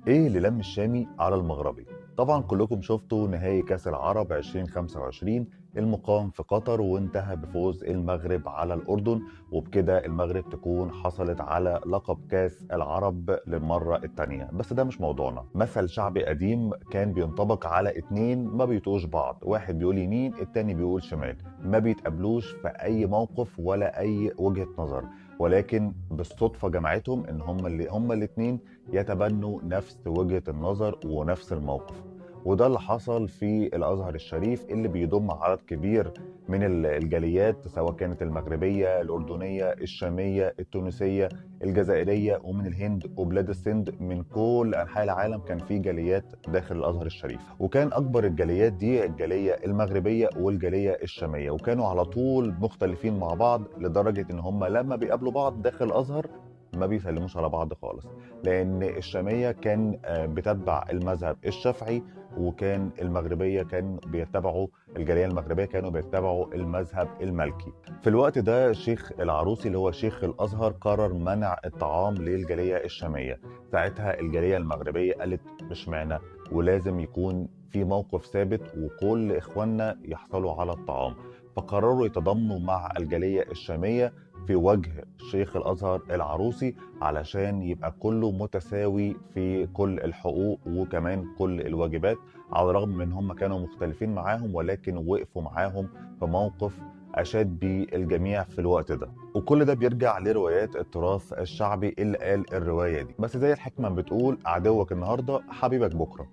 ايه اللي لم الشامي على المغربي؟ طبعا كلكم شفتوا نهائي كاس العرب 2025 المقام في قطر، وانتهى بفوز المغرب على الأردن، وبكده المغرب تكون حصلت على لقب كاس العرب للمرة الثانية. بس ده مش موضوعنا. مثل شعبي قديم كان بينطبق على اتنين ما بيطوش بعض، واحد بيقول يمين التاني بيقول شمال، ما بيتقابلوش في أي موقف ولا أي وجهة نظر، ولكن بالصدفة جمعتهم إن هم الاتنين يتبنوا نفس وجهة النظر ونفس الموقف. وده اللي حصل في الأزهر الشريف اللي بيضم عدد كبير من الجاليات، سواء كانت المغربية، الأردنية، الشامية، التونسية، الجزائرية، ومن الهند وبلاد السند، من كل أنحاء العالم كان في جاليات داخل الأزهر الشريف. وكان أكبر الجاليات دي الجالية المغربية والجالية الشامية، وكانوا على طول مختلفين مع بعض لدرجة إن هم لما بيقابلوا بعض داخل الأزهر ما بيسلموش على بعض خالص، لأن الشامية كان بتتبع المذهب الشافعي، وكان المغربية كان بيتبعوا الجالية المغربية كانوا بيتبعوا المذهب المالكي. في الوقت ده شيخ العروسي اللي هو شيخ الأزهر قرر منع الطعام للجالية الشامية. ساعتها الجالية المغربية قالت مش معنى، ولازم يكون في موقف ثابت وكل إخواننا يحصلوا على الطعام، فقرروا يتضامنوا مع الجالية الشامية في وجه شيخ الأزهر العروسي علشان يبقى كله متساوي في كل الحقوق وكمان كل الواجبات، على الرغم من هم كانوا مختلفين معاهم ولكن وقفوا معاهم في موقف أشاد بيه الجميع في الوقت ده. وكل ده بيرجع لروايات التراث الشعبي اللي قال الرواية دي. بس زي الحكمة بتقول، عدوك النهاردة حبيبك بكرة.